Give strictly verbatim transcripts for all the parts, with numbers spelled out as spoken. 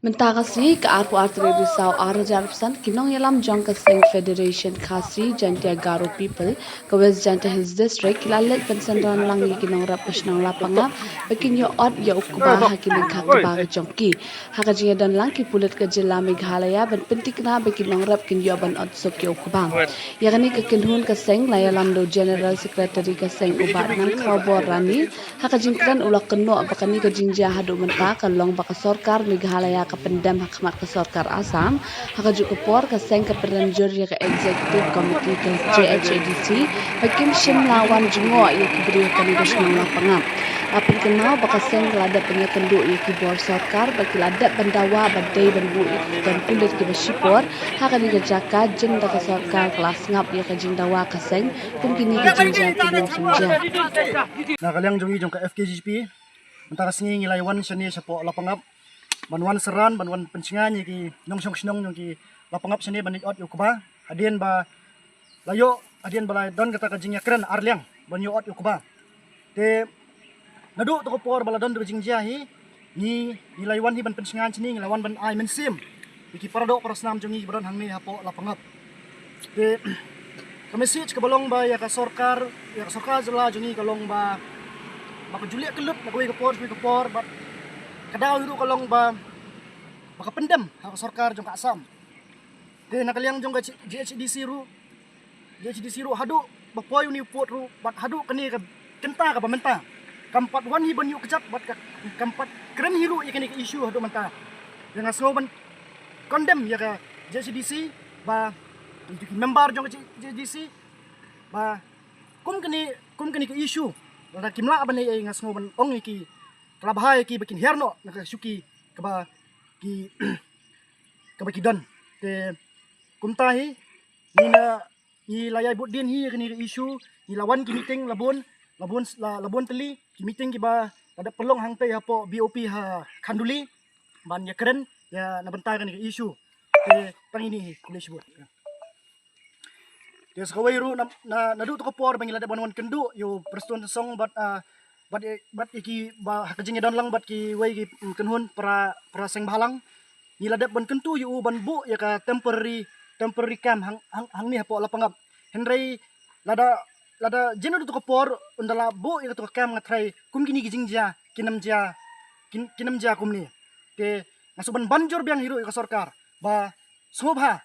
Mynta ka sngi ka arphew ar tarik Risaw ar hajar arphew san, ki nongïalam jong ka seng Federation Khasi Jaintia Garo People ka West Jaintia Hills District ki la leit ban synran lang ïa ki nongrep ka shnong Lapangap ba kin ïoh ot ïa u kba ha ki lyngkha kba ka jong ki. Ha ka jingïadon lang ki pulit ka jylla Meghalaya ban pynthikna ba ki nongrep kin ïoh ban ot suk ïa u kba. Ïa kane ka kynhun ka seng la ïalam da u General Secretary ka seng u Bah Nangkhawbor Rani. Ha ka jingkren u la kynnoh ba kane ka jingjia haduh mynta ka long ba ka sorkar Meghalaya ka pyndem ha khmat ka sorkar Assam. Ha kajuh ka por ka seng ka pynrem jur ïa ka Executive Committee ka J H A D C ba kim shym la wan jngoh ïa ki briew ha kane ka shnong Lapangap. La pynkynmaw ba ka seng ka la dep ban ïakynduh ïa ki bor sorkar ba ki la dep ban dawa ba dei ban buh ïa ki kyrdan pulit kiba shipor ha kane ka jaka, jin da ka sorkar ka la sngap ïa ka jingdawa ka seng kum kine ki jingjia ki bym shym jia. Na ka liang jong ngi jong ka F K J P, mynta ka sngi ngi la wan shane shapoh Lapangap ban wan synran, ban wan pynsngew ïa ki nongshong shnong jong ki Lapangap shane ban ïoh ot ïa u kba. Hadien ba la ïoh, hadien ba la don kata ka jingïakren ar liang ban ïoh ot ïa u kba. Te naduh tu ka por ba la don tu ka jingjia hi, ngi, ngi la wan hi ban pynsngew shane, ngi la wan ban ai mynsiem ïa ki paradoh parasnam jong ngi ba don hangne hapoh Lapangap. Te ka message kaba long ba ïa ka sorkar, ïa ka sorkar jylla jong ngi ka long ba, ba ka ju leh kyllut na kawei ka por sha kawei ka por, bad ka daw hi ruh ka long ba, ba ka pyndem ha ka sorkar jong ka Assam. Te na ka liang jong ka J H A D C ruh, J H A D C ruh haduh ba poi une u pud ruh bad haduh kane ka kynta kaba mynta kam pat wan hi ban ïuh kjat bad ka, kam pat kren hi ruh ïa kane ka issue haduh mynta. Ïa nga sngew ban condemn ïa ka J H A D C ba, ïa ki member jong ka J H A D C ba kum kane, kum kane ka issue lada kim lah ban leh ei, nga sngew ban ong ïa ki, ka la bha ïa ki ba kin hiar noh na ka shuki kaba ki kaba ki don. Te kumta hi ngi na, ngi la ïai bud dien hi ïa kane ka issue, ngi la wan ki meeting la bun, la bun, la, la bun tylli ki meeting kiba la dep pynlong hangtei hapoh B O P ha Khanduli ban ïakren ïa na bynta kane ka issue. Te tang ine hi, khublei shibun. Te sa kawei ruh na, na, naduh tu ka por ba ngi la dep ban wan kynduh ïa u Prestone Tynsong bad, ah, bad, bad ïa ki ba ha ka jingïadon lang bad kiwei ki, mm, kynhun para, para seng bhalang. Ngi la dep ban kyntu ïa u ban buh ïa ka temporary, temporary camp hang, hang, hangne hapoh Lapangap. Hynrei lada, lada jin naduh tu ka por ynda la buh ïa katu ka camp, nga tharai kum kine ki jingjia kin ym jia, kin, kin ym jia kumne. Te nga shu ban ban jur biang hi ruh ïa ka sorkar ba sngewbha,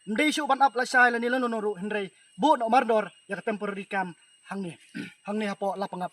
ym dei shuh ban ap lashai lane lano lano ruh, hynrei buh noh mardor ïa ka temporary camp hangne, hangne hapoh Lapangap.